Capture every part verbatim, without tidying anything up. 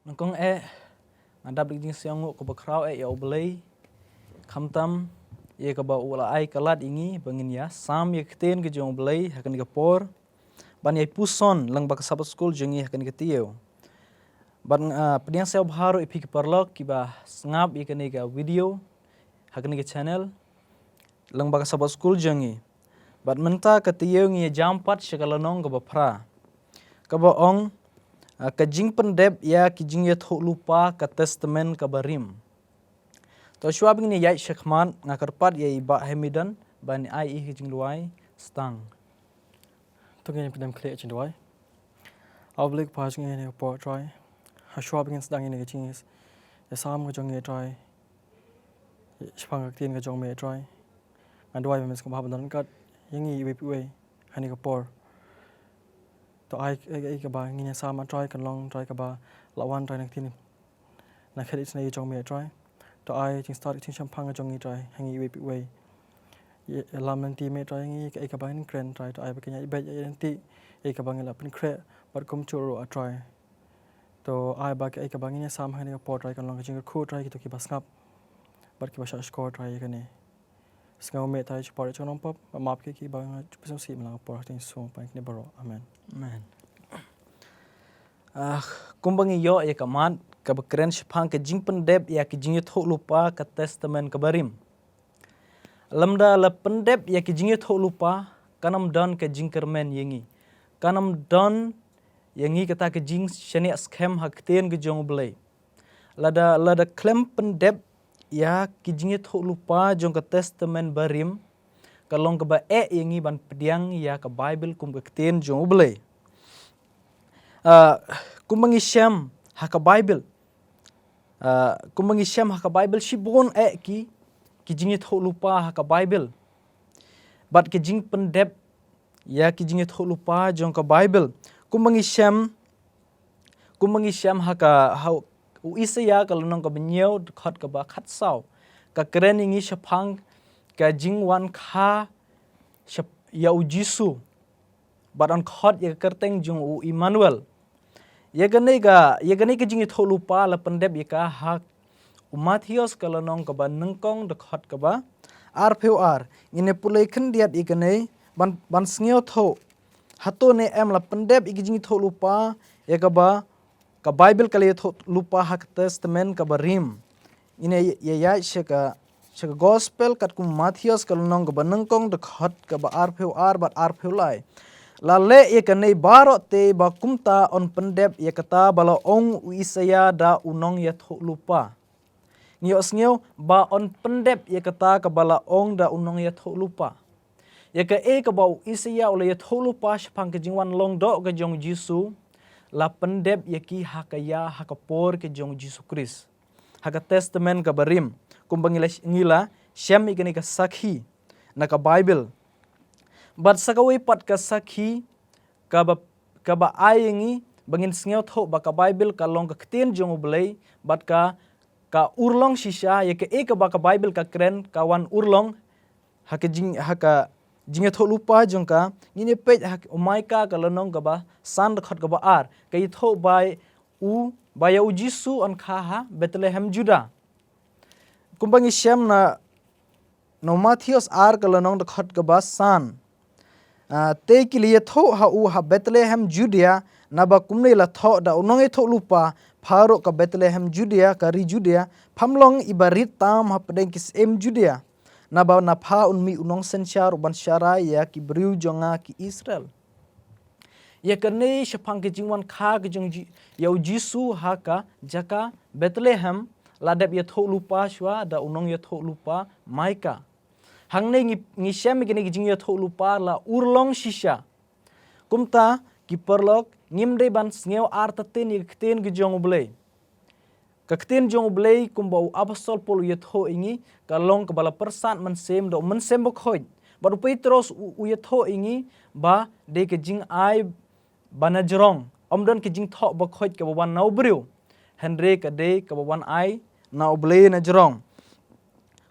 Nangkong eh, nga dap da ka jingsngew nguh kaba khraw eh ïa U Blei. Khamtam ïa kaba u la ai ka lad ïa ngi ba ngin ïa sam ïa ka ktien ka jong U Blei ha kane ka por. Ban ïa puson lang ba ka Sabbath School jong ngi ha kane ka taïew. Bad nga pdiang sngewbha ruh ïa phi ki paralok kiba sngap ïa kane ka video ha kane ka channel lang ba ka Sabbath School jong ngi. Bad mynta ka taïew ngi ïa jam pat sha ka lynnong kaba phra, kaba ong, ah, ka jingpyndep ïa ki jingïathuhlypa ka Testament kaba rim. To shuwa ba ngin ïaid shakhmat, nga kyrpad ïa i Bah Hamidan ban ai i ka jingduwai stang. To ngin ïa pdiang khleh jingduwai. A Blei kpa jong ngi ha kane ka por Trai, ha shuwa ba ngin sdang ïa kane ka jingïasam ka jong ngi Trai, shaphang ka ktien ka jong me Trai. Nga duwai ba men sngewbha ban don ryngkat ïa ngi iwei pa iwei ha kane ka por. To ai, ai, ai kaba ngin ïasam Trai kan long Trai kaba la wan Trai na ka ktien, na ka ktien jong me Trai. To ai jingstad ka jingshemphang ka jong ngi Trai ha ngi iwei pa iwei. Ïalam lynti me Trai ïa ngi kaei kaba ngin kren Trai, to ai ba kin ïaid beit ïaid lynti ïa kaba ngi la pynkhreh bad kumjuh ruh a Trai. To ai ba kaei kaba ngin ïasam ha kane ka por Trai kan long ka jingkyrkhu Trai kito kiba sngap bad kiba shah shkor Trai ïa kane. Sngew me Trai, shu pyrshah jong nongpop, map ïa ki ba nga ju pynshong sih mynta ka por, ha ka kyrteng Jisu ngi pan kine baroh. Amen. Amen. Ah, kumba ngi ïoh ïa ka mat kaba kren shaphang ka jingpyndep ïa ki jingïathuhlypa ka Testament kaba rim. Lymda la pyndep ïa ki jingïathuhlypa, kan ym don ka jingkyrmen ïa ngi. Kan ym don ïa ngi kata ka jingshaniah skhem ha ka ktien ka jong U Blei. Lada, lada khlem pyndep ïa ki jingïathuhlypa jong ka Testament barim, ka long kaba eh ïa ngi ban pdiang ïa ka Baibl kum ka ktien jong U Blei. Ah, kumba ngi shem ha ka Baibl. Ah, kumba ngi shem ha ka Baibl shibun eh ki, ki jingïathuhlypa ha ka Baibl. Bad ki jingpyndep ïa ki jingïathuhlypa jong ka Baibl. Kumba ngi shem, kumba ngi shem ha ka, ha u Isaïah ka lynnong kaba hynñiew dkhot kaba khatsaw, ka kren ïa ngi shaphang ka jingwan kha shap-, ïa u Jisu. Bad yn khot ïa ka kyrteng jong u Immanuel. Ïa kane ka, ïa kane ka jingïathuhlypa la pyndep ïa ka ha u Mathaios ka lynnong kaba nyngkong dkhot kaba arphew ar. Ngin ïa pule khyndiat ïa kane ban, ban sngewthuh. Hato ne em la pyndep ïa ka jingïathuhlypa ïa kaba ka Baibl ka la ïathuhlypa ha ka Testament kaba rim. Ngin ïa, ïa, ïa, sha ka, sha ka Gospel katkum u Mathaios ka lynnong kaba nyngkong dkhot kaba arphew ar bad arphew lai. La leh ïa kane baroh te ba kumta yn pyndep ïa kata ba la ong u Isaïah da u nongïathuhlypa. Ngi ïohsngew ba yn pyndep ïa kata kaba la ong da u nongïathuhlypa. Ïa kaei kaba u Isaïah u la ïathuhlypa shaphang ka jingwan long doh ka jong u Jisu, la pyndep ïa ki ha ka ïa, ha ka por ka jong u Jisu Khrist. Ha ka Testament kaba rim, kumba ngi la, ngi la shem ïa kane ka sakhi na ka Baibl. Bad sa kawei pat ka sakhi kaba, kaba ai ïa ngi ba ngin sngewthuh ba ka Baibl ka long ka ktien jong U Blei, bad ka, ka urlong shisha, ïa kaei kaba ka Baibl ka kren ka wan urlong ha ka jing, ha ka jingïathuhlypa jong ka. Ngin ïa peit ha u Maikah ka lynnong kaba san dkhot kaba ar, ka ïathuh ba u, ba ïa u Jisu yn kha ha Bethlehem Judah. Kumba ngi shem na, na u Mathaios ar ka lynnong dkhot kaba san. Ah, te ki la ïathuh ha u ha Bethlehem Judah, naba kumne la thoh da u nongïathuhlypa, pha ruh ka Bethlehem Judah, ka ri Judah, pham long iba rit tam hapdeng ki syiem Judah. Naba na pha un mih u nongsynshar uban sharai ïa ki briew jong nga ki Israel. Ïa kane shaphang ka jingwan kha ka jong Ji-, ïa u Jisu ha ka jaka Bethlehem, la dep ïathuhlypa shuwa da u nongïathuhlypa Maikah. Hangne ngi, ngi shem ïa kane ka jingïathuhlypa la urlong shisha. Kumta, ki paralok, ngim dei ban sngew artatien ïa ka ktien ka jong U Blei. Ka ktien jong U Blei kumba u apostol Paul u ïathuh ïa ngi, ka long kaba la pyrsad mynsiem da u Mynsiem Bakhuid. Bad u Petros u, u ïathuh ïa ngi ba dei ka jingai ba na jrong. Ym don ka jingthoh bakhuid kaba wan na u briew. Hynrei ka dei kaba wan ai na U Blei na jrong.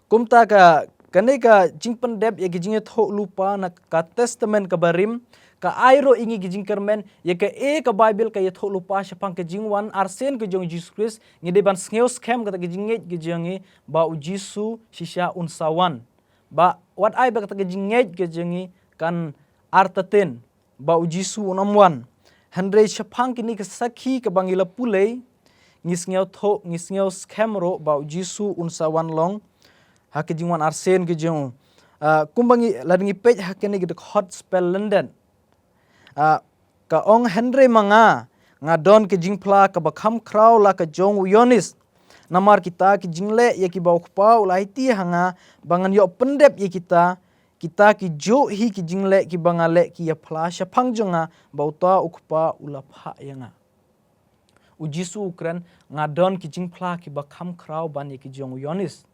Kumta ka, kane ka jingpyndep ïa ka jingïathuhlypa na ka Testament kaba rim, ka ai ruh ïa ngi ki jingkyrmen, ïa kaei ka Baibl ka ïathuh lypa shaphang ka jingwan arsien ka jong u Jisu Khrist, ngi dei ban sngewskhem kata ka jingngeit ka jong ngi ba u Jisu shisha un sa wan. Ba wat ai ba kata ka jingngeit ka jong ngi kan artatien ba u Jisu un ym wan. Hynrei shaphang kine ki sakhi kaba ngi la pule, ngi sngewthuh, ngi sngewskhem ruh ba u Jisu un sa wan long ha ka jingwan arsien ka jong u. Ah, kumba ngi, lada ngi peit ha kane ka dkhot spell lyndet, ah, ka ong, hynrei ma nga, nga don ka jingphla kaba kham khraw la ka jong u Ïoannis. Namar kita ki jingleh ïa kiba u Kpa u la aiti ha nga, ba ngan ïoh pyndep ïa kita, kita ki juh hi ki jingleh kiba nga leh ki ïaphla shaphang jong nga, ba uta u Kpa u la phah ïa nga. U Jisu u kren, nga don ki jingphla kiba kham khraw ban ïa ki jong u Ïoannis.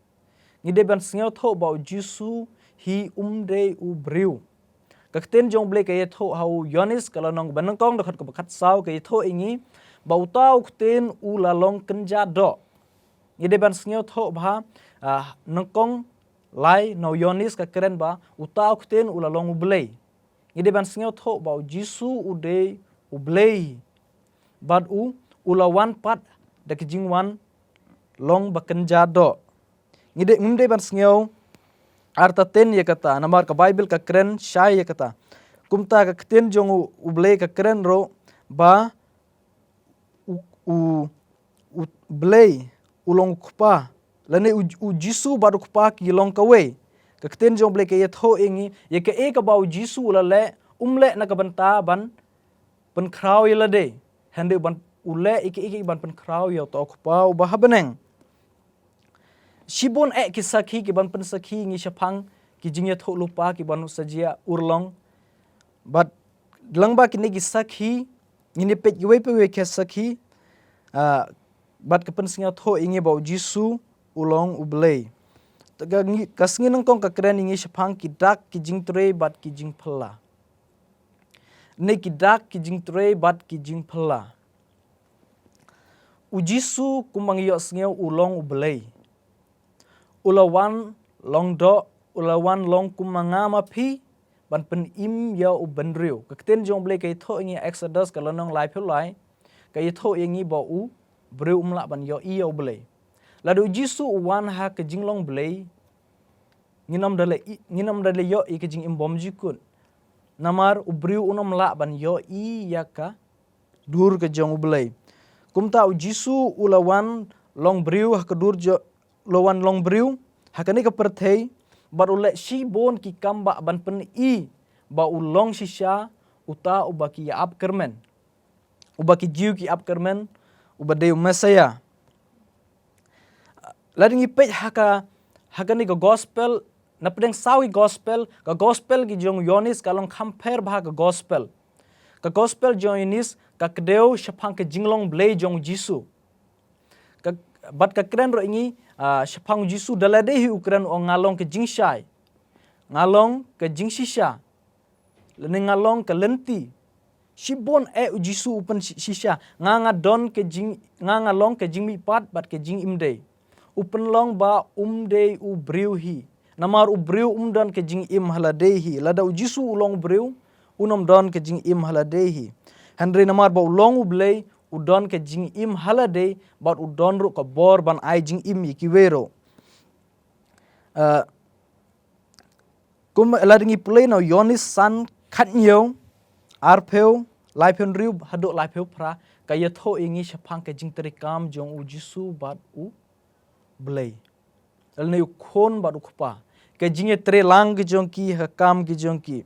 Ngi dei ban sngewthuh ba u Jisu hi um dei u briew. Ka ktien jong u Blei ka ïathuh ha u Ïoannis ka lynnong ba nyngkong dkhot kaba khatsaw ka ïathuh ïa ngi ba uta u ktien u la long kynja doh. Ngi dei ban sngewthuh ba, ah, nyngkong lai na u Ïoannis ka kren ba uta u ktien u la long u Blei. Ngi dei ban sngewthuh ba u Jisu u dei u Blei. Bad u, u la wan pat da ka jingwan long ba kynja doh. Ngi dei, ngim dei ban sngew artatien ïa kata, namar ka Baibl ka kren shai ïa kata. Kumta ka ktien jong u, u Blei ka kren ruh ba u, u, u Blei u long u Kpa. Lane u, u Jisu bad u Kpa ki long kawei. Ka ktien jong u Blei ka ïathuh ïa ngi, ïa kaei kaba u Jisu u la leh, um leh na ka bynta ban pynkhraw ïa lade. Hynrei ban u leh ïa kaei kaei ban pynkhraw ïa uta u Kpa uba ha bneng. Shibun eh ki sakhi kiban pynsakhi ïa ngi shaphang ki jingïathuhlypa kiban sa jia urlong. Bad lyngba kine ki sakhi, ngin ïa peit kiwei pa kiwei ki sakhi, ah, bad ka pynsngewthuh ïa ngi ba u Jisu u long u Blei. Te ka ngi, ka sngi nyngkong ka kren ïa ngi shaphang ki dak ki jingtrei bad ki jingphylla. Ne ki dak ki jingtrei bad ki jingphylla. U Jisu kumba ngi ïohsngew u long u Blei. U la wan long doh, u la wan long kum ma nga ma phi, ban pynim ïa u bynriew. Ka ktien jong u Blei ka ïathuh ïa ngi Exodus ka lynnong laiphew lai, ka ïathuh ïa ngi ba u briew um lah ban ïohi ïa u Blei. Lada u Jisu u wan ha ka jinglong Blei, ngin ym da leh i-, ngin ym da leh ïoh ïa ka jingim bymjukut. Namar u briew un ym lah ban ïohi ïa ka dur ka jong u Blei. Kumta u Jisu u la wan long briew ha ka dur jo-, u la wan long briew ha kane ka pyrthei, bad u leh shibun ki kam ba ban pyni ba u long shisha uta uba ki ïa ap kyrmen. Uba ki Jiw ki ap kyrmen, uba dei u Messaïah. Lada ngi peit ha ka, ha kane ka gospel, na pdeng saw ki gospel, ka gospel ki jong u Ïoannis ka long kham pher bha ka gospel. Ka gospel jong u Ïoannis ka kdew shaphang ka jinglong Blei jong u Jisu. Ka, bad ka kren ruh ïa ngi, ah, shaphang u Jisu da lade hi u kren u ong nga long ka jingshai. Nga long ka jingshisha. Lane nga long ka lynti. Shibun eh u Jisu u pyn shi-, shisha. Nga nga don ka jing, nga nga long ka jingmihpat bad ka jingim dei. U pynlong ba um dei u briew hi. Namar u briew um don ka jingim ha lade hi. Lada u Jisu u long u briew, un ym don ka jingim ha lade hi. Hynrei namar ba u long u Blei, u don ka jingim ha lade, bad u don ruh ka bor ban ai jingim ïa kiwei ruh. Ah, kum lada ngi pule na u Ïoannis san khathynñiew, arphew, laiphew hynriew haduh laiphew phra, ka ïathuh ïa ngi shaphang ka jingtrei kam jong u Jisu bad u Blei. Lane u Khun bad u Kpa. Ka jingïatreilang ka jong ki ha ka kam ka jong ki.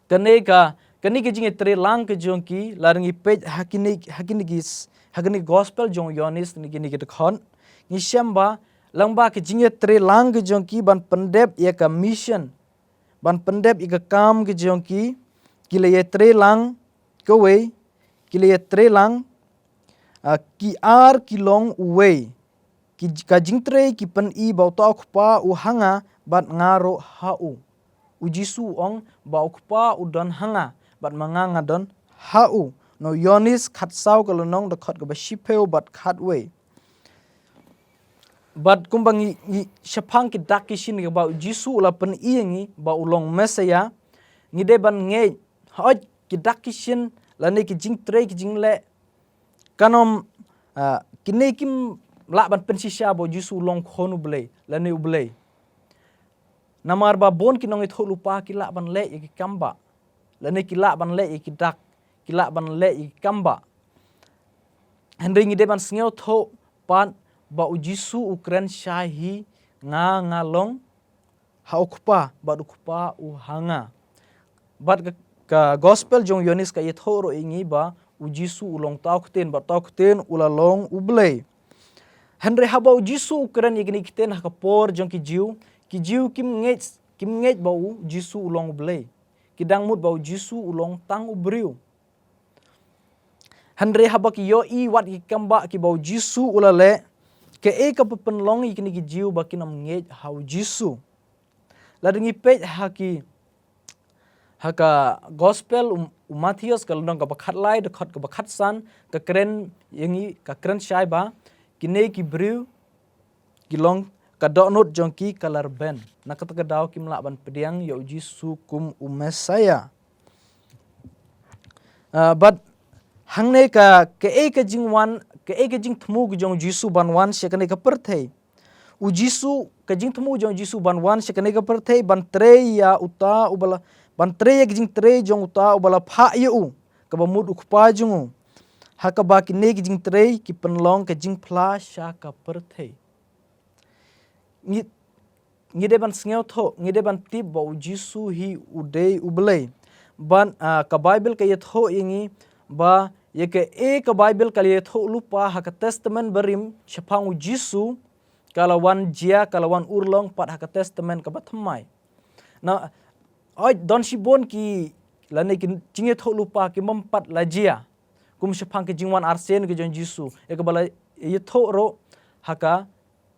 Kane ka, kane ka jingïatreilang ka jong ki, lada ngi peit ha kine, ha kine ki s-, ha kine gospel jong u Ïoannis, ne kine ki dkhot. Ngi shem ba, lyngba ka jingïatreilang ka jong ki ban pyndep ïa ka mission. Ban pyndep ïa ka kam ka jong ki, ki la ïatreilang kawei, ki la ïatreilang, ah, ki ar ki long uwei. Ki j-, ka jingtrei ki pyni ba uta u Kpa u ha nga bad nga ruh ha u. U Jisu u ong ba u Kpa u don ha nga bad ma nga nga don ha u. Na u Ïoannis khatsaw ka lynnong dkhot kaba shiphew bad khatwei. Bad kumba ngi, ngi shaphang ki dak ki shin kaba u Jisu u la pyni ïa ngi ba u long Messaïah, ngi dei ban ngeit Hooid, ki dak ki shin, lane ki jingtrei ki jingleh, kan ym, ah, kine kim lah ban pynshisha ba u Jisu u long khun u Blei, lane u Blei. Namar ba bun ki nongïathuhlypa ki lah ban leh ïa ki kam ba, lane ki lah ban leh ïa ki dak, ki lah ban leh ïa ki kam ba. Hynrei ngi dei ban sngewthuh pat ba u Jisu u kren shai hi, nga nga long ha u Kpa, bad u Kpa u ha nga. Bad ka, ka gospel jong u Ïoannis ka ïathuh ruh ïa ngi ba u Jisu u long uta u ktien, bad uta u ktien u la long u Blei. Hynrei haba u Jisu u kren ïa kine ki ktien ha ka por jong ki Jiw, ki Jiw kim ngeit, kim ngeit ba u Jisu u long u Blei. Ki dang mut ba u Jisu u long tang u briew. Hynrei haba ki ïohi wat ki kam ba kiba u Jisu u la leh, kaei kaba pynlong ïa kine ki Jiw ba kin ym ngeit ha u Jisu. Lada ngi peit ha ki, ha ka gospel u, u Mathaios ka lynnong kaba khatlai, dkhot kaba khatsan, ka kren ïa ngi, ka kren shai ba kine ki briew ki long ka dohnud jong ki ka la rben. Na kata ka daw kim lah ban pdiang ïa u Jisu kum u Messaïah. Ah, bad hangne ka, kaei ka jingwan, kaei ka jingthmu ka jong u Jisu ban wan sha kane ka pyrthei. U Jisu, ka jingthmu jong u Jisu ban wan sha kane ka pyrthei, ban trei ïa uta uba la, ban trei ïa ka jingtrei jong uta uba la phah ïa u, kaba mut u Kpa jong u. Ha kaba kine ki jingtrei ki pynlong ka jingphla sha ka pyrthei. Ngi, ngi dei ban sngewthuh, ngi dei ban tip ba u Jisu hi u dei u Blei. Ban, ah, ka Baibl ka ïathuh ïa ngi ba ïa kaei ka Baibl ka la ïathuh lypa ha ka Testament Barim shaphang u Jisu, ka la wan jia, ka la wan urlong pat ha ka Testament kaba thymmai. Na, oi, don shibun ki, lane ki jingïathuh lypa ki bym pat la jia. Kum shaphang ka jingwan arsien ka jong u Jisu, ïa kaba la ïathuh ruh ha ka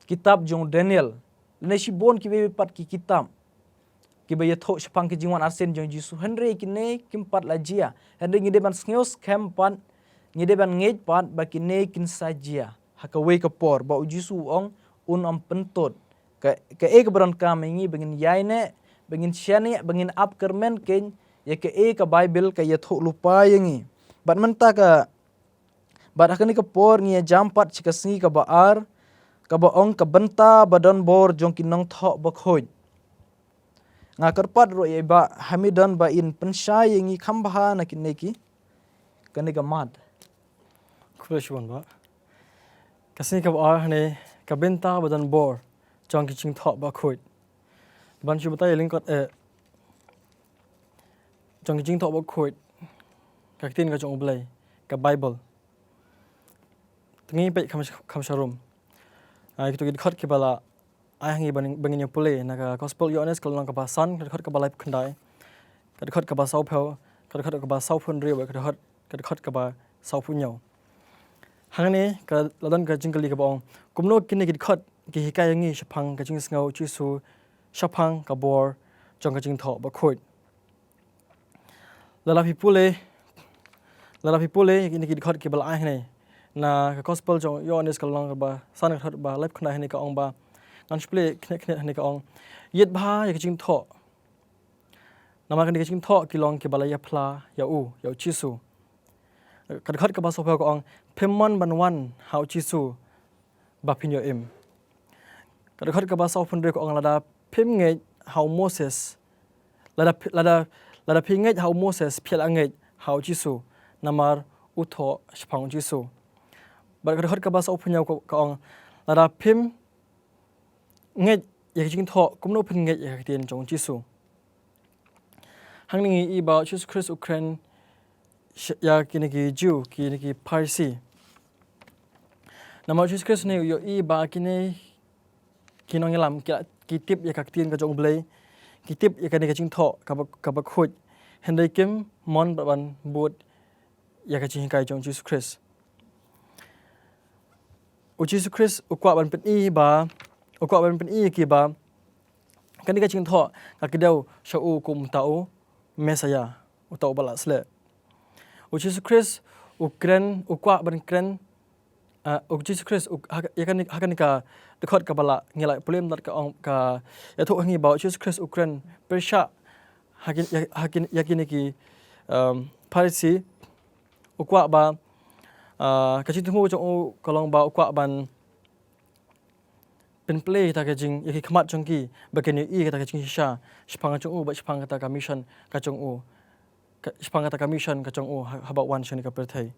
kitab jong u Daniel. Lane shibun kiwei pat ki kitab kiba ïathuh shaphang ka jingwan arsien jong u Jisu. Hynrei kine kim pat la jia. Hynrei ngi dei ban sngew skhem pat, ngi dei ban ngeit pat ba kine kin sa jia ha kawei ka por, ba u Jisu u ong un ym pyntud. Ka, kaei kaba donkam ïa ngi ba ngin ïaineh, ba ngin shaniah, ba ngin ap kyrmen kein ïa kaei ka Baibl ka ïathuh lypa ïa ngi. Bad mynta ka, bad ha kane ka por ngi ïa jam pat sha ka sngi kaba ar, kaba ong ka bynta ba don bor jong ki nongthoh bakhuid. Nga kyrpad ruh ïa i Bah Hamidon ba in pynshai ïa ngi kham bha na kine ki, kane ka mat. Khublei shibun Bah. Ka sngi kaba ar hangne, ka bynta ba don bor jong ki jingthoh bakhuid. Ban shu batai lyngkot, eh, jong ki jingthoh bakhuid, ka ktien ka jong u Blei, ka Baibl. Te ngin peit kham, kham sharum. Ah, kito ki dkhot kiba la ai ha ngi ba ngin, ba ngin ïa pule na ka Gospel Ïoannis ka lynnong kaba san, ka dkhot kaba laiphew khyndai, ka dkhot kaba sawphew, ka dkhot kaba sawphew hynriew, ka dkhot, ka dkhot kaba sawphew hynñiew. Hangne ka la don ka jingkylli kaba ong, kumno kine ki dkhot ki hikai ïa ngi shaphang ka jingsngew u Jisu shaphang ka bor jong ka jingthoh bakhuid. Lada phi pule, lada phi pule ïa kine ki dkhot kiba la ai hangne na ka Gospel jong u Ïoannis ka lynnong kaba san, ka dkhot ba laiphew khyndai, hangne ka ong ba, ngan shu pule khyndiat khyndiat, hangne ka ong, ïit bha ïa ka jingthoh, namar kane ka jingthoh ki long kiba la ïaphla ïa u, ïa u Jisu. Ka dkhot kaba sawphew ka ong, phim mon ban wan ha u Jisu ba phin ïoh im. Ka dkhot kaba sawphew hynriew ka ong, lada phim ngeit ha u Moses, lada phi, lada, lada phi ngeit ha u Moses, phi la ngeit ha u Jisu, namar u thoh shaphang u Jisu. Bad ka dkhot kaba sawphew hynñiew ka, ka ong, lada phim ngeit ïa ka jingthoh, kumno phin ngeit ïa ka ktien jong u Jisu? Hangne ngi ïohi ba u Jisu Khrist u kren sh-, ïa kine ki Jiw, kine ki Pharisi. Namar u Jisu Khrist ne u ïohi ba kine ki nongïalam ki, ki tip ïa ka ktien ka jong u Blei, ki tip ïa kane ka jingthoh kaba, kaba khuid. Hynrei kim mon ban bud ïa ka jinghikai jong u Jisu Khrist. U Jisu Khrist u kwah ban pyni ba, u kwah ban pyni ïa ki ba kane ka jingthoh ka kdew sha u kum uta u Messaïah, uta uba la sleh. U Jisu Khrist u kren, u kwah ban kren, ah, u Jisu Khrist u, ha, ïa kane, ha kane ka dkhot kaba la ngi la pule mynta ka ong, ka ïathuh ha ngi ba u Jisu Khrist u kren pyrshah ha kin, ïa, ha kin, ïa kine ki, um, Pharisi, u kwah ba, uh, ka jingthmu jong u ka long ba u kwah ban pynplay kata ka jing, ïa ki khmat jong ki, ba kin ïohi kata ka jingshisha shaphang jong u, bad shaphang kata ka mission ka jong u, ka, shaphang kata ka mission ka jong u, ha, haba wan sha kane ka pyrthei.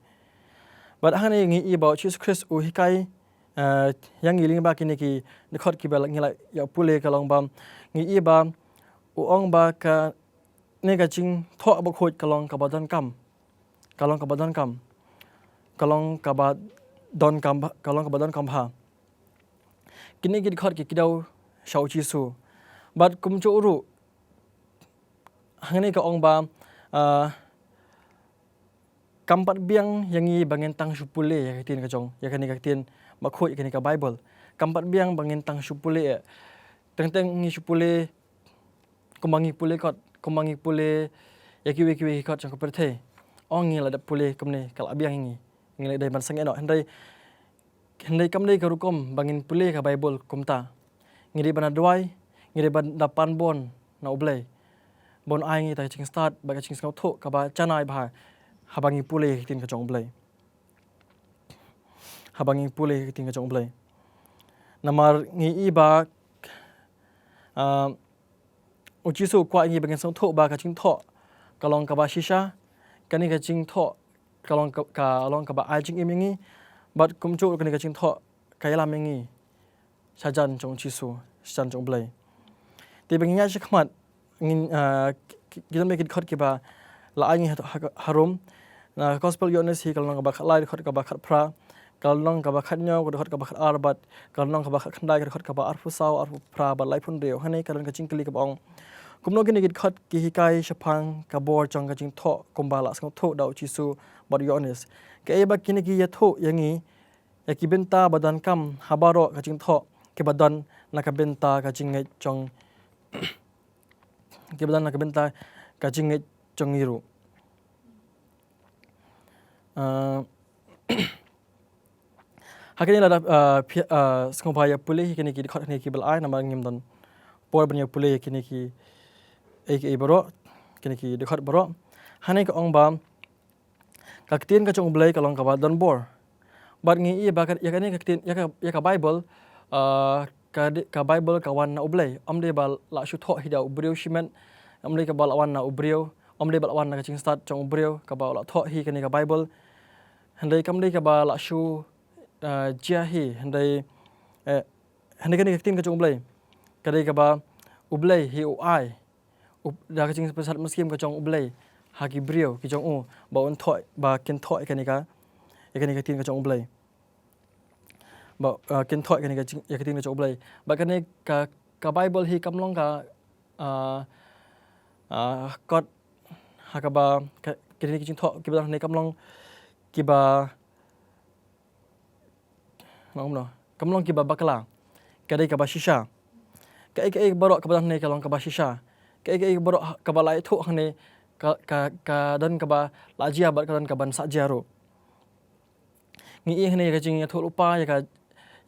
Bad hangne ngi i ba u Jisu Khrist u hikai, uh, ïa ngi lyngba kine ki dkhot kiba ngi la ïa pule ka long ba, ngi i ba u ong ba kane ka jingthoh bakhuid ka long kaba donkam. Ka long kaba donkam. Ka long kaba donkam bha, ka long kaba donkam bha. Kine ki dkhot ki kdew sha u Jisu. Bad kumjuh ruh, hangne ka ong ba, ah, kam pat biang ïa ngi ba ngin tang shu pule ïa ka ktien ka jong, ïa kane ka ktien bakhuid, ïa kane ka Baibl. Kam pat biang ba ngin tang shu pule, eh. Teng teng ngi shu pule, kumba ngi pule kot, kumba ngi pule ïa kiwei kiwei ki kot jong ka pyrthei. Ong ngi la dep pule kumne, ka la biang ïa ngi. Ngi la dei ban sangeh noh. Hynrei, hynrei kam dei ka rukom ba ngin pule ka Baibl kumta. Ngi dei ban duwai, ngi dei ban da pan bun na U Blei. Bun ai ngi ta ka jingstad, bad ka jingsngewthuh kaba janai bha, haba ngi pule ïa ka ktien ka jong U Blei. Haba ngi pule ïa ka ktien ka jong U Blei. Namar ngi i ba, ah, u Jisu u kwah ïa ngi ba ngin sngewthuh ba ka jingthoh ka long kaba shisha, kane ka jingthoh ka long ka, ka long kaba ai jingim ïa ngi, bad kumjuh kane ka jingthoh ka ïalam ïa ngi shajan jong u Jisu, shajan jong U Blei. Te ba ngin ïaid shakhmat, ngin, ah, ki, ki, ki dkhot kiba la ai ngi ha, ha, harum. Na ka Gospel Ïoannis hi ka lynnong kaba khatlai, dkhot kaba khatphra. Ka lynnong kaba khathynñiew, dkhot kaba khatar, bad ka lynnong kaba khatkhyndai, dkhot kaba arphew saw, arphew phra, bad laiphew hynriew. Hangne ka don ka jingkylli kaba ong, kumno kine ki dkhot ki hikai shaphang ka bor jong ka jingthoh kumba la sngewthuh da u Jisu bad u Ïoannis? Kaei ba kine ki ïathuh ïa ngi ïa ki bynta ba donkam ha baroh ka jingthoh kiba don na ka bynta ka jingngeit jong, kiba don na ka bynta ka jingngeit jong ngi ruh. Ah, ha kane lada, ah, phi, ah, sngewbha ïa pule ïa kine ki dkhot hangne kiba la ai, namar ngim don por ban ïa pule ïa kine ki, eh, ki, eh, baroh, kine ki dkhot baroh. Hangne ka ong ba ka ktien ka jong U Blei ka long kaba don bor. Bad ngi i ba ka, ïa kane ka ktien, ïa ka, ïa ka Baibl, ah, ka di-, ka Baibl ka wan na U Blei. Ym dei ba la shu thoh hi da u briew shimet. Ym dei kaba la wan na u briew. Ym dei ba la wan na ka jingstad jong u briew kaba la thoh hi kane ka Baibl. Hynrei kam dei kaba la shu, ah, jia hi. Hynrei, eh, hynrei kane ka ktien ka jong U Blei ka dei kaba U Blei hi u ai. Up-, da ka jingpynsat mynsiem ka jong U Blei ha ki briew ki jong u, ba un thoh, ba kin thoh ïa kane ka, ïa kane ka ktien ka jong U Blei. Ba, uh, kin thoh ïa kane ka jing-, ïa ka ktien ka jong U Blei. Ba kane ka, ka Baibl hi kam long ka, uh, uh, kot ha kaba, ka, kine ki jingthoh kiba don hangne kam long kiba Long kumno? Kam long kiba bakla. Ka dei kaba shisha. Kaei kaei baroh kaba don hangne ka long kaba shisha. Kaei kaei baroh ha-, kaba la ïathuh hangne ka, ka, ka don kaba la jia bad ka don kaban sa jia ruh. Ngi ïohi hangne ïa ka jingïathuhlypa ïa ka,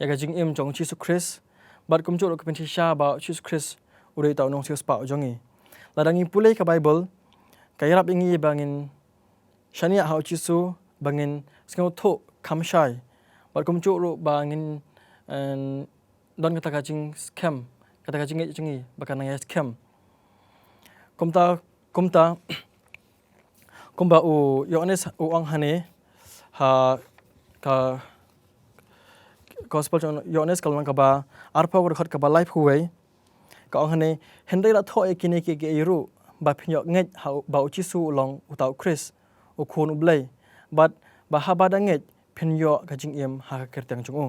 ïa ka jingim jong u Jisu Khrist. Bad kumjuh ruh ka pynshisha ba u Jisu Khrist u dei uta u nongsiewspah u jong ngi. Lada ngi pule ka Baibl, ka ïarap ïa ngi ba ngin shaniah ha u Jisu, ba ngin sngewthuh kham shai. Bad kumjuh ruh ba ngin, eh, don kata ka jingskhem, kata ka jingngeit jong ngi ba kan nang ïaskhem. Kumta, kumta, kumba u Ïoannis u ong hangne ha ka Gospel jong u Ïoannis ka lynnong kaba arphew, ka dkhot kaba laiphew wei. Ka ong hangne, hynrei la thoh ïa kine kiei kiei ruh, ba phin ïoh ngeit ha u, ba u Jisu u long uta u Khrist, u Khun u Blei, bad ba haba da ngeit phin ïoh ka jingim ha ka kyrteng jong u.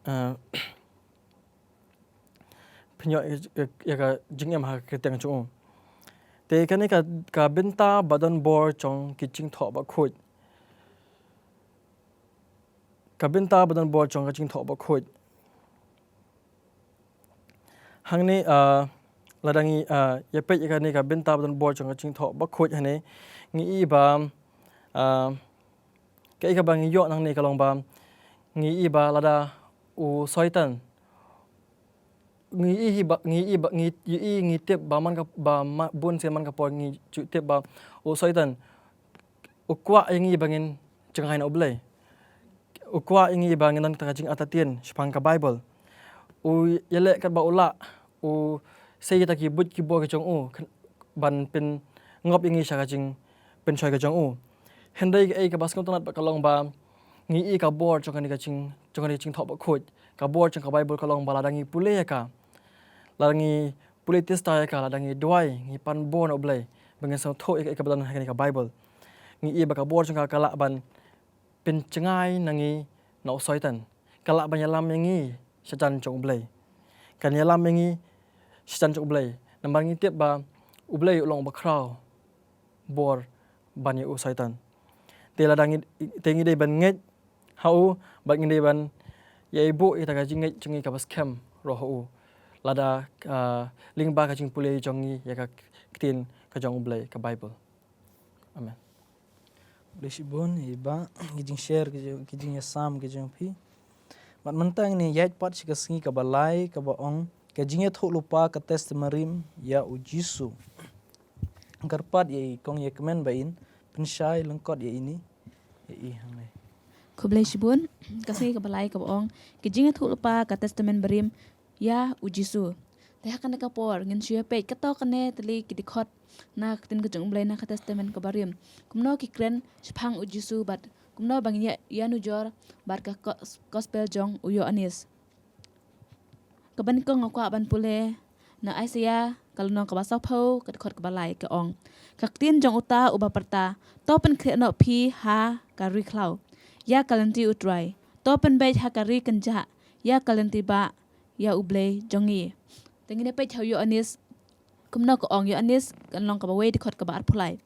Eh, phin ïoh ïa, ïa, ïa ka jingim ha ka kyrteng jong u. Te kane ka, ka bynta ba don bor jong ki jingthoh bakhuid. Ka bynta ba don bor jong ka jingthoh bakhuid. Hangne, ah, lada ngi, ah, ïa peit ïa kane ka bynta ba don bor jong ka jingthoh bakhuid hangne, ngi i ba, ah, kaei kaba ngi ïoh nangne ka long ba ngi i ba lada u Soitan ngi i hi ba, ngi i ba, ngi i, ngi tip ba man ka, ba ma-, bun sien man ka por ngi ju tip ba u Soitan u kwah ïa ngi ba ngin jngai na U Blei. U kwah ïa ngi ba ngin don ka jingartatien shaphang ka Bible. U ïaleh katba u lah, u sei kita ki buit ki bor ki jong u, kyn-, ban pynngop ïa ngi sha ka jingpynshoi ka jong u. Hynrei kaei kaba sngewtynnat bad ka long ba ngi i ka bor jong kane ka jing, jong kane ka jingthoh bakhuid. Ka bor jong ka Bible ka long ba lada ngi pule ïa ka, lada ngi pule tista ïa ka, lada ngi duwai, ngi pan bor na U Blei ba ngin sngewthuh ïa kaei kaba don ha kane ka Bible, ngi i ba ka bor jong ka ka lah ban pynjngai na ngi na u Soitan. Ka lah ban ïalam ïa ngi sha jan jong U Blei. Kan ïalam ïa ngi sha jan jong U Blei. Namar ngi tip ba U Blei u long uba khraw bor ban ïa u Soitan. Te lada ngi, te ngi dei ban ngeit ha u, bad ngi dei ban ïa buh ïa ka jingngeit jong ngi kaba skhem ruh ha u. Lada, ah, lyngba ka jingpule jong ngi ïa ka ktien ka jong U Blei, ka Bible. Amen. Khublei shibun, i Bah, ki jingshare, ki jing, ki jingïasam, ki jong phi. Bad mynta ngin ïaid pat sha ka sngi kaba lai, kaba ong, ka jingïathuhlypa ka testament rim ïa u Jisu. Kyrpad ïa i kong ïa kmen ba in pynshai lyngkot ïa ini, ïa i hangne. Khublei shibun, ka sngi kaba lai kaba ong, ka jingïathuhlypa ka testament barim ïa u Jisu. Te ha kane ka por ngin shu ïa peit kato kane tylli ki dkhot na ka ktien ka jong U Blei na ka testament kaba rim. Kumno ki kren shaphang u Jisu bad kumno ba ngin ïa, ïa nujor bad ka kos-, gospel jong u Ïoannis. Kaba nyngkong nga kwah ban pule na Isaiah ka lynnong kaba sawphew ka dkhot kaba lai ka ong. Ka ktien jong uta uba pyrta, to pynkhreh noh phi ha ka ri khlaw ïa ka lynti U Trai. To pynbeit ha ka ri kynjah ïa ka lynti bah ïa U Blei jong ngi. Te ngin ïa peit ha u Ïoannis kumno ka ong, Ïoannis ka lynnong kaba wei dkhot kaba arphew lai.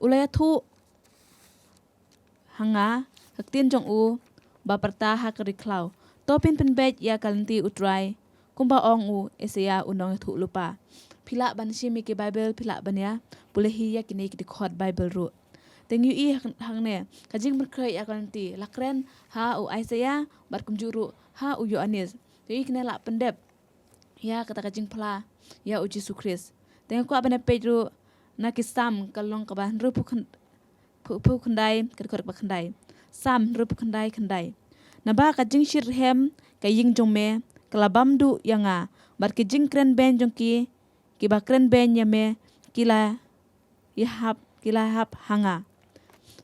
U la ïathuh ha nga ka ktien jong u ba pyrta ha ka ri khlaw, to phin pynbeit ïa ka lynti U Trai, kumba ong u Isaiah u nongïathuhlypa. Phi lah ban shim ïa ki Bible, phi lah ban ïa pule hi ïa kine ki dkhot Bible ruh. Te ngi ïohi ha, hangne ka jingpynkhreh ïa ka lynti la kren ha u Isaiah bad kumjuh ruh ha u Ïoannis. Te ngi ïohi kine la pyndep ïa kata ka jingphla ïa u Jisu Khrist. Te nga kwah ban ïa peit ruh na ki Salm ka lynnong kaba hynriewphew khyn-, phew, phew khyndai ka dkhot kaba khyndai. Salm hynriewphew khyndai khyndai. Naba ka jingshitrhem ka ïing jong me ka la bam duh ïa nga, bad ki jingkren beiñ jong ki, kiba kren beiñ ïa me ki la ïahap, ki la ïahap ha nga.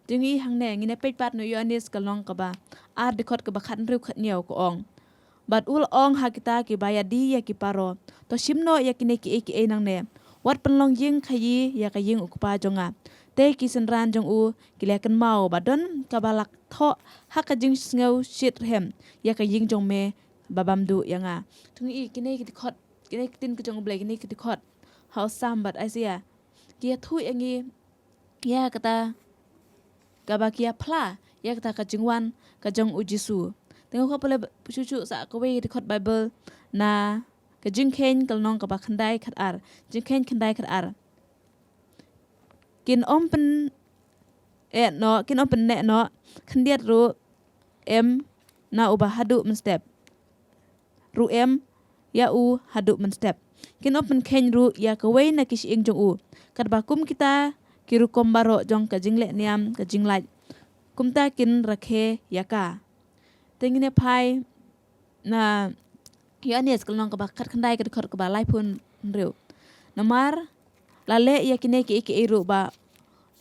Te ngi ïohi hangne ngin ïa peit pat na u Ïoannis ka lynnong kaba ar dkhot kaba khathynriew khathynñiew ka ong. Bad u la ong ha kita kiba ïadie ïa ki paro, to shim noh ïa kine kiei kiei nangne. Wat pynlong ïing khaïi ïa ka ïing u Kpa jong nga. Te ki synran jong u ki la ïa kynmaw ba don kaba la thoh ha ka jingsngewshitrhem ïa ka ïing jong me ba bam duh ïa nga. Te ngi ïohi kine ki dkhot, kine ki ktien ka jong U Blei, kine ki dkhot ha u Salm bad Isaiah ki ïathuh ïa ngi ïa kata kaba ki ïa phla ïa kata ka jingwan ka jong u Jisu. Te nga kwah pule shuh shuh sa kawei dkhot Bible na ka Jingkheiñ ka lynnong kaba khyndai khatar. Jingkheiñ khyndai khatar. Kin ym pyn-, eh, noh, kin ym pynneh noh khyndiat ruh em na uba haduh mynstep. Ruh em ïa u haduh mynstep. Kin ym pynkheiñ ruh ïa kawei na ki shyieng jong u. Katba kum kita ki rukom baroh jong ka jingleh niam ka jinglait, kumta kin rakhe ïa ka. Te ngin ïa phai na Ïoannis ka lynnong kaba khatkhyndai ka dkhot kaba laiphew hynriew. Namar la leh ïa kine kiei kiei ruh ba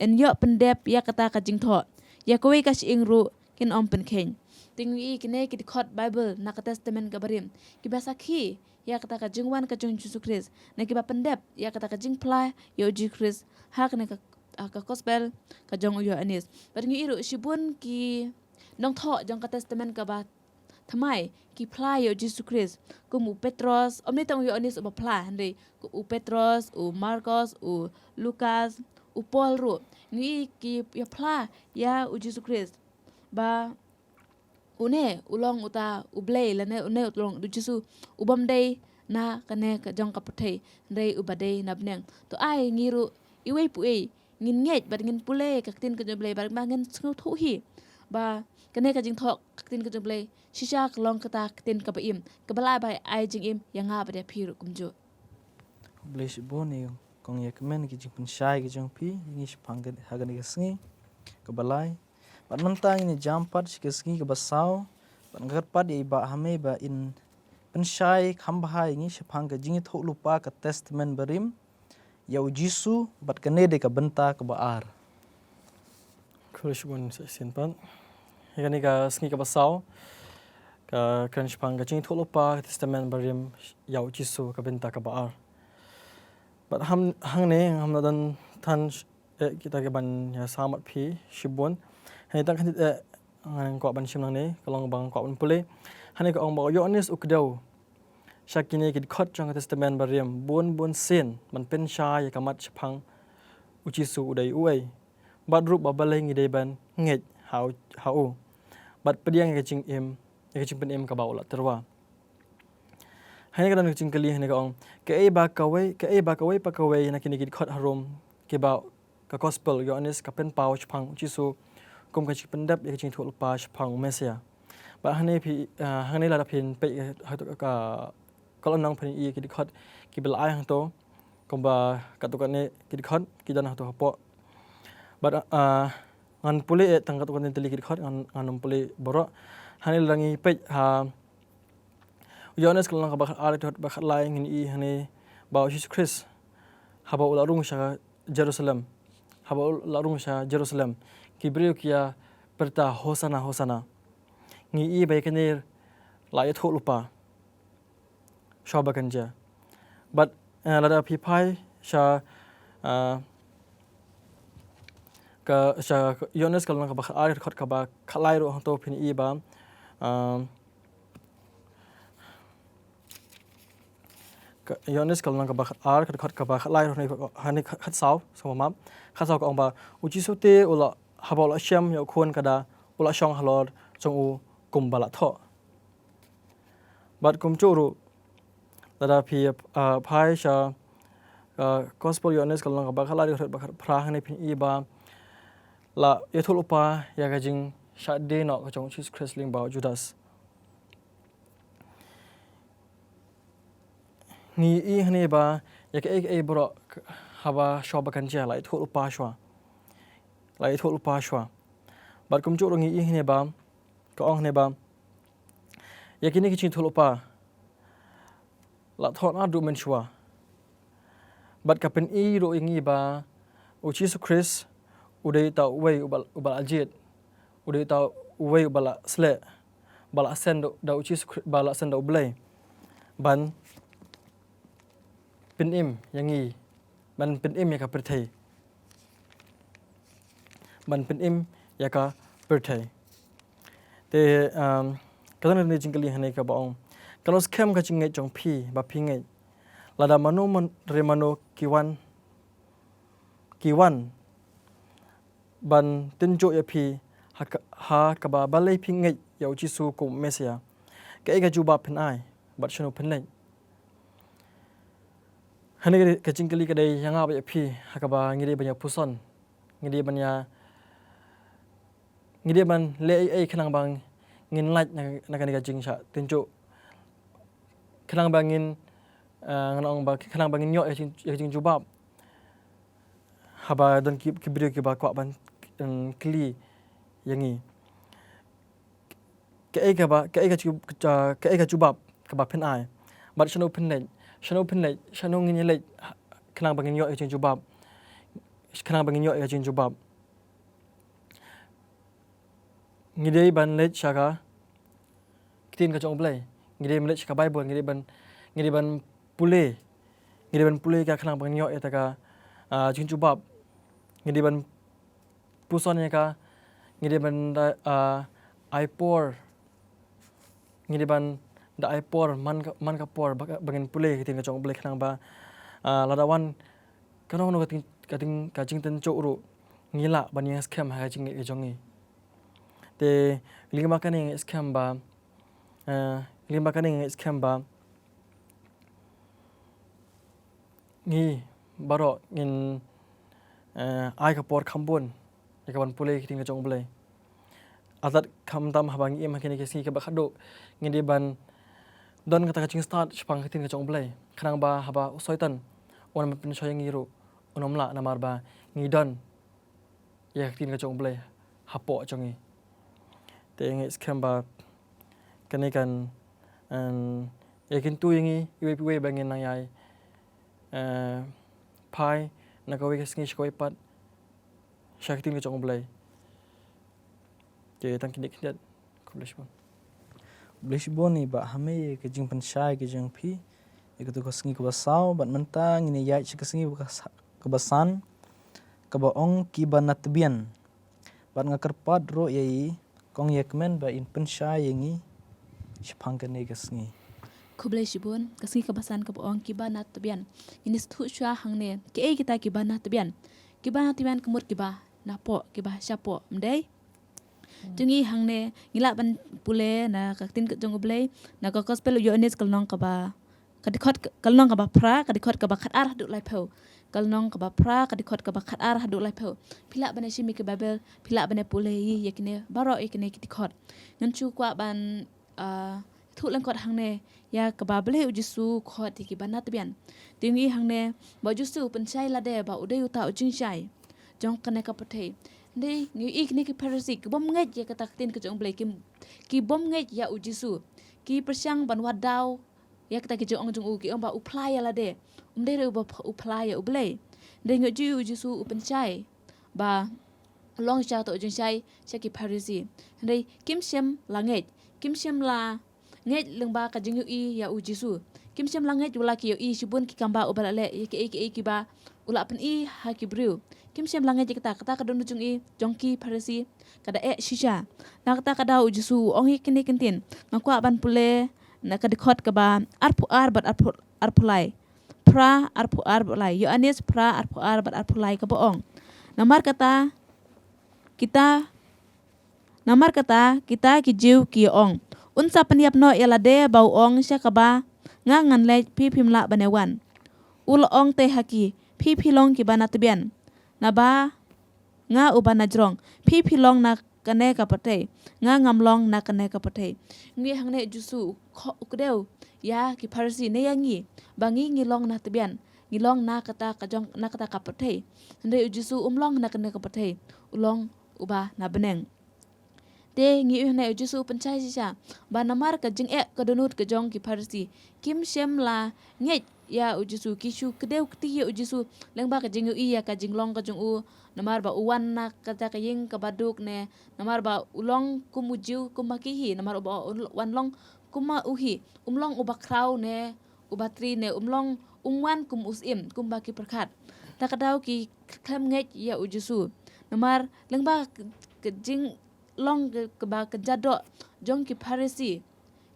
yn ïoh pyndep ïa kata ka jingthoh, ïa kawei ka shyieng ruh kin ym pynkheiñ. Te ngi ïohi kine ki dkhot Bible na ka Testament kaba rim kiba sakhi ïa kata ka jingwan ka jong u Jisu Khrist, na kiba pyndep ïa kata ka jingphla ïa u Jisu Khrist ha kane ka, ha ka gospel ka jong u Ïoannis. Bad ngi ïohi ruh shibun ki nongthoh jong ka Testament kaba thymmai ki phla ïa u Jisu Khrist, kum u Petros, ym dei tang u Ïoannis uba phla, hynrei u Petros, u Markos, u Lukas, u Paul ruh, ngi ïohi ki ïa phla ïa u Jisu Khrist ba une u long uta u Blei, lane une u long u Jisu u bym dei na kane ka jong ka pyrthei, hynrei uba dei na bneng. To ai ngi ruh iwei pa iwei ngin ngeit bad ngin pule ka ktien ka jong u Blei bad ba ngin sngewthuh hi ba kane ka jingthoh ka ktien ka jong U Blei shisha ka long kata ka ktien kaba im, kaba lah ban ai jingim ïa nga bad ïa phi ruh kumjuh. Khublei shibun ïa kong ïa kmen ki jingpynshai ki jong phi ïa ngi shaphang ka, ha kane ka sngi kaba lai. Bad mynta ngin ïa jam pat sha ka sngi kaba saw. Bad nga kyrpad ïa i Bah Hame ba in pynshai kham bha ïa ngi shaphang ka jingïathuhlypa ka Testament Barim ïa u Jisu, bad kane dei ka bynta kaba ar. Khublei shibun sa shisien pat. Ïa kane ka sngi kaba saw ka kren shaphang ka jingïathuhlypa ka Testament Barim ïa u Jisu, ka bynta kaba ar. Bad ham, hangne ngam lah don than, eh, kita ki ban ïa sam bad phi shibun. Hangne tang kane, eh, ngan kwah ban shim nangne, ka long ba ngan kwah ban pule. Hangne ka ong ba u Ïoannis u kdew sha kine ki dkhot jong ka Testament Barim bun bun sien ban pynshai ïa ka mat shaphang u Jisu u dei uei, bad ruh ba balei ngi dei ban ngeit ha u, ha u, bad pdiang ïa ka jingim, ïa ka jingpynim kaba u la tyrwa. Hangne ka don ka jingkylli, hangne ka ong, kaei ba kawei, kaei ba kawei pa kawei na kine ki dkhot harum kiba ka Gospel Ïoannis ka pynpaw shaphang u Jisu kum ka jingpyndep ïa ka jingïathuhlypa shaphang u Messiah. Bad hangne phi, ah, hangne lada phin peit ha ka, ka kolom nang phin ïohi ki dkhot kiba la ai hangto, kumba katto katne ki dkhot ki don hangto hapoh. Bad, ah, ngan pule, eh, tang katto katne tylli ki dkhot, ngan, ngan ym pule baroh. Hangne lada ngi peit ha u Ïoannis ka lynnong kaba khatar, dkhot ba khatlai, ngin ïohi hangne ba u Jisu Khrist haba u la rung sha Jerusalem, haba u la rung sha Jerusalem, ki briew ki ïa pyrta, Hosanna, Hosanna. Ngi ïohi ba ïa kane la ïathuhlypa shuwa ba kan jia. Bad, eh, lada phi phai sha, eh, ka, sha Ïoannis ka lynnong kaba khatar, dkhot kaba khatlai ruh hangto phin ïohi ba, eh, ka Ïoannis ka lynnong kaba khatar, ka dkhot kaba khatlai ruh hangne, hangne khatsaw, sngewbha map. Khatsaw ka ong ba u Jisu te u la, haba u la shem ïa u khun kada, u la shong halor jong u kumba la thoh. Bad kumjuh ruh lada phi, ah, phai sha, ah, Gospel Ïoannis ka lynnong kaba khatlai, dkhot ba khatphra, hangne phin ïohi ba la ïathuhlypa ïa ka jingshah die noh ka jong u Jisu Khrist lyngba u Judas. Ngi ïohi hangne ba ïa kaei kaei baroh haba shuwa ba kan jia la ïathuhlypa shuwa. La ïathuhlypa shuwa. Bad kumjuh ruh ngi ïohi hangne ba, ka ong hangne ba ïa kine ki jingïathuhlypa la thoh naduh mynshuwa. Bad ka pyni ruh ïa ngi ba u Jisu Khrist u dei uta uwei uba, uba la jied, u dei uta uwei uba la sleh, ba la send da u Jisu Khri-, ba la send da u Blei ban pynim ïa ngi, ban pynim ïa ka pyrthei. Ban pynim ïa ka pyrthei. Te, um, ka don kane ka jingkylli hangne kaba ong, kano skhem ka jingngeit jong phi ba phi ngeit? Lada mano man, re mano ki wan, ki wan ban tynjuh ïa phi ha ka, ha kaba balei phi ngeit ïa u Jisu kum u Messiah, kaei ka jubab phin ai bad shano phin leit? Hangne ka, ka jingkylli ka dei ïa nga bad ïa phi ha kaba ngi dei ban ïa puson, ngi dei ban ïa, ngi dei ban leh ei ei khnang ba ngin lait na, na kane ka jingshah tynjuh, khnang ba ngin, eh, ngan ong ba khnang ba ngin ïoh ïa ka jing, ïa ka jingjubab. Haba don ki, ki briew kiba kwah ban, em, kylli ïa ngi. Kaei kaba, kaei ka ju-, ka, kaei ka jubab kaba phin ai? Bad shano phin leit? Shano phin leit? Shano ngin ïa leit khnang ba ngin ïoh ïa ka jingjubab? Khnang ba ngin ïoh ïa ka jingjubab, ngi dei ban leit sha ka ktien ka jong U Blei. Ngi dei ban leit sha ka Baibl, ngi dei ban, ngi dei ban pule. Ngi dei ban pule ïa ka khnang ba ngin ïoh ïa kata ka, ah, jingjubab. Ngi dei ban puson ïa ka, ngi dei ban da, ah, ai por. Ngi dei ban da ai por man ka, man ka por ba, ba ngin pule ïa ka ktien ka jong U Blei khnang ba, ah, lada wan kano kano ka ting, ka ting, ka jingtynjuh ruh ngi lah ban ïeng skhem ha ka jingngeit ka jong ngi. Te lyngba kane nga ngeit skhem ba, eh, lyngba kane nga ngeit skhem ba ngi baroh ngin, eh, ai ka por kham bun ïa ka ban pule ka ktien ka jong U Blei. Artat khamtam haba ngi im ha kine ki sngi kiba khadduh, ngi dei ban don kata ka jingstad shaphang ka ktien ka jong U Blei. Khnang ba haba u Soitan un pynshoi ïa ngi ruh, un ym lah, namar ba ngi don ïa ka ktien ka jong U Blei hapoh jong ngi. Te ngi skhem ba kane kan, em, ïa kyntu ïa ngi iwei pa iwei ba ngin nang ïai, eh, phai na kawei ka sngi sha kawei pat sha ka ktien ka jong U Blei. Te tang kine khyndiat. Khublei shibun. Khublei shibun ïa i Bah Hame ïa ka jingpynshai ka jong phi ïa katu ka sngi kaba saw, bad mynta ngin ïaid sha ka sngi kaba sa-, kaba san, kaba ong kiba na tbian. Bad nga kyrpad ruh ïa i Kong Ïakmen ba in pynshai ïa ngi shaphang kane ka sngi. Khublei shibun. Ka sngi kaba san kaba ong kiba na tbian. Ngin ïa sngewthuh shuwa hangne, kiei kita kiba na tbian? Kiba na tbian ka mut kiba napoh, kiba shapoh, ym dei? Hmm. Te ngi hangne ngi lah ban pule na ka ktien ka jong U Blei, na ka Gospel u Ïoannis ka lynnong kaba, ka dkhot ka, ka lynnong kaba phra, ka dkhot kaba khatar haduh laiphew. Ka lynnong kaba phra, ka dkhot kaba khatar haduh laiphew. Phi lah ban ïa shim ïa ka Baibl, phi lah ban ïa pule ïa kine baroh ïa kine ki dkhot. Ngan shu kwah ban, ah, thuh lyngkot hangne ïa kaba balei U Jisu u khot ïa kiba na tbian. Te ngi hangne ba U Jisu u pynshai lade ba u dei uta u jingshai jong kane ka pyrthei. Hynrei ngi ïohi kine ki Pharisi ki bym ngeit ïa kata ka ktien ka jong U Blei, ki, ki bym ngeit ïa U Jisu. Ki pyrshang ban wad daw ïa kata ki jingong jong u, ki ong ba u phla ïa lade, um dei ruh ba u phla ïa U Blei. Hynrei ngi ju ïohi U Jisu u pynshai ba long shisha uta u jingshai sha ki Pharisi. Hynrei kim shym la ngeit, kim shym la ngeit lyngba ka jingïohi ïa U Jisu. Kim shym la ngeit, wat la ki ïohi shibun ki kam ba uba la leh, ïa kiei kiei kiba u la pyni ha ki briew. Kim shym la ngeit ïa kata, kata ka dohnud jong i, jong ki Pharisi ka da eh shisha. Na kata ka daw U Jisu u ong ïa kine ki ktien. Nga kwah ban pule na ka dkhot kaba arphew ar bad arphew, arphew lai. Phra, arphew ar bad lai. Ïoannis phra, arphew ar bad arphew lai, kaba ong: Namar kata kita, namar kata kita ki Jiw ki ong, un sa pynïap noh ïa lade ba u ong sha kaba nga ngan leit phi phim lah ban ïa wan. U la ong te ha ki, phi phi long kiba na tbian, naba nga uba na jrong. Phi phi long na kane ka pyrthei, nga ngam long na kane ka pyrthei. Ngi hangne U Jisu u kdew ïa ki Pharisi ne ïa ngi ba ngi, ngi long na tbian, ngi long na kata ka jong, na kata ka pyrthei. Hynrei U Jisu um long na kane ka pyrthei, u long uba na bneng. Te ngi ïohi hangne U Jisu u pynshai shisha ba namar ka jingeh ka dohnud ka jong ki Pharisi, kim shym la ngeit ïa U Jisu, ki shu kdew kti ïa U Jisu lyngba ka jingïohi ïa ka jinglong ka jong u, namar ba u wan na kata ka ïing kaba duk ne, namar ba u long kum u Jiw kumba ki hi, namar uba u wan long kumba u hi, um long uba khraw ne uba tri ne, um long, um wan kum u syiem kumba ki pyrkhat. Ta ka daw ki khlem ngeit ïa U Jisu. Namar lyngba ka, ka jinglong ka, kaba ka jadoh jong ki Pharisi,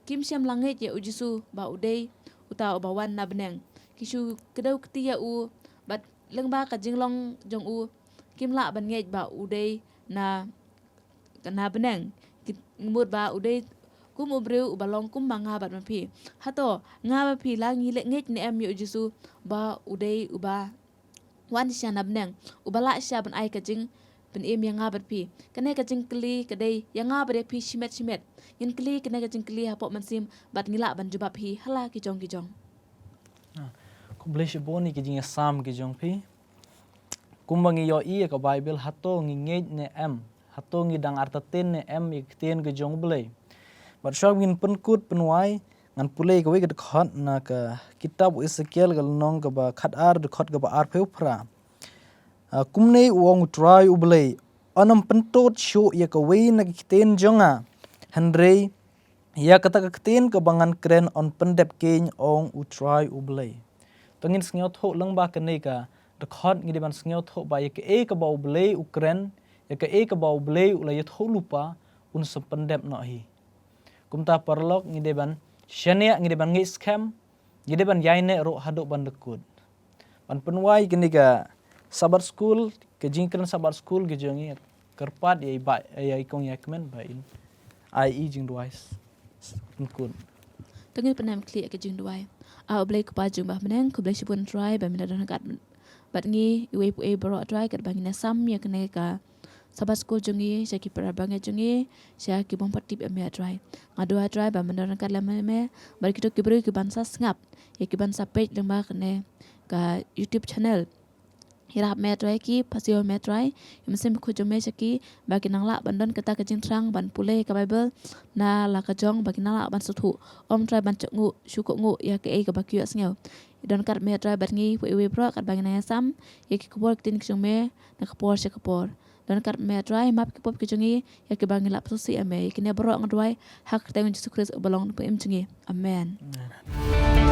kim shym la ngeit ïa U Jisu ba u dei uta uba wan na bneng. Ki shu kdew kti ïa u, bad lyngba ka jinglong jong u kim lah ban ngeit ba u dei na, na bneng. Ki mut ba u dei kum u briew uba long kumba nga bad ma phi. Hato nga bad phi la ngi leh ngeit ne em ïa U Jisu ba u dei uba wan shisha na bneng, uba lah shisha ban ai ka jingpynim ïa nga bad phi? Kane ka jingkylli ka dei ïa nga bad ïa phi shimet shimet. Ngin kylli kane ka jingkylli hapoh mynsiem bad ngi lah ban jubab hi ha la ki jong ki jong. Ah, khublei shibun ïa ki jingïasam ki jong phi. Kumba ngi ïohi ïa ka Baibl, hato ngi ngeit ne em? Hato ngi dang artatien ne em ïa ka ktien ka jong U Blei? Bad shuwa ngin pynkut pynwai, ngan pule kawei ka dkhot na ka kitab u Esekiel ka lynnong kaba khatar, dkhot kaba arphew phra. Ah, kumne u ong U Trai U Blei: Yn ym pyntud shuh ïa kawei na ki ktien jong nga, hynrei ïa kata ka ktien kaba ngan kren yn pyndep keiñ, ong U Trai U Blei. To ngin sngewthuh lyngba kane ka dkhot, ngi dei ban sngewthuh ba ïa kaei kaba U Blei u kren, ïa kaei kaba U Blei u la ïathuh lypa, un sa pyndep noh hi. Kumta paralok, ngi dei ban shaniah, ngi dei ban ngeit skhem, ngi dei ban ïaineh ruh haduh ban da kut. Ban pynwai kane ka Sabbath School, ka jingkren Sabbath School ka jong ngi, kyrpad ïa i Bah, ïa i Kong Ïakmen ba in ai i jingduwai s-, s-, pynkut. To ngin pyndem khlieh ka jingduwai. A U Blei Kpa jong U Bah Bneng, khublei shibun Trai ba me la don ryngkat bad ngi iwei pa iwei baroh Trai, katba ngin ïasam ïa kane ka Sabbath School jong ngi, sha ki para bangeit jong ngi, sha ki bym pat tip ïa me, A Trai. Nga duwai, A Trai, ba men don ryngkat lem bad me, bad kito ki briew ki ban sa sngap, ïa ki ban sa peit lyngba kane ka YouTube channel. Ïarap me, A Trai, ki, phah siew me, A Trai, ïa u Mynsiem Bakhuid jong me sha ki, ba kin nang lah ban don kata ka jingthrang ban pule ka Baibl na la ka jong, ba kin nang lah ban sngewthuh. Ym, A Trai, ban sngewthuh, shu kohnguh ïa kaei kaba ki ïohsngew. Don ryngkat me, A Trai, bad ngi, phi wei baroh, katba ngi nang ïasam ïa ki khubor, ki ktien ki jong me na ka por sha ka por. Don ryngkat me, A Trai, map ki pop ki jong ngi, ïa kiba ngi la pynsngewsih ïa me. Ïa kine baroh nga duwai ha ka kyrteng U Jisu Khrist uba long U Nongpynim jong ngi. Amen. Amen.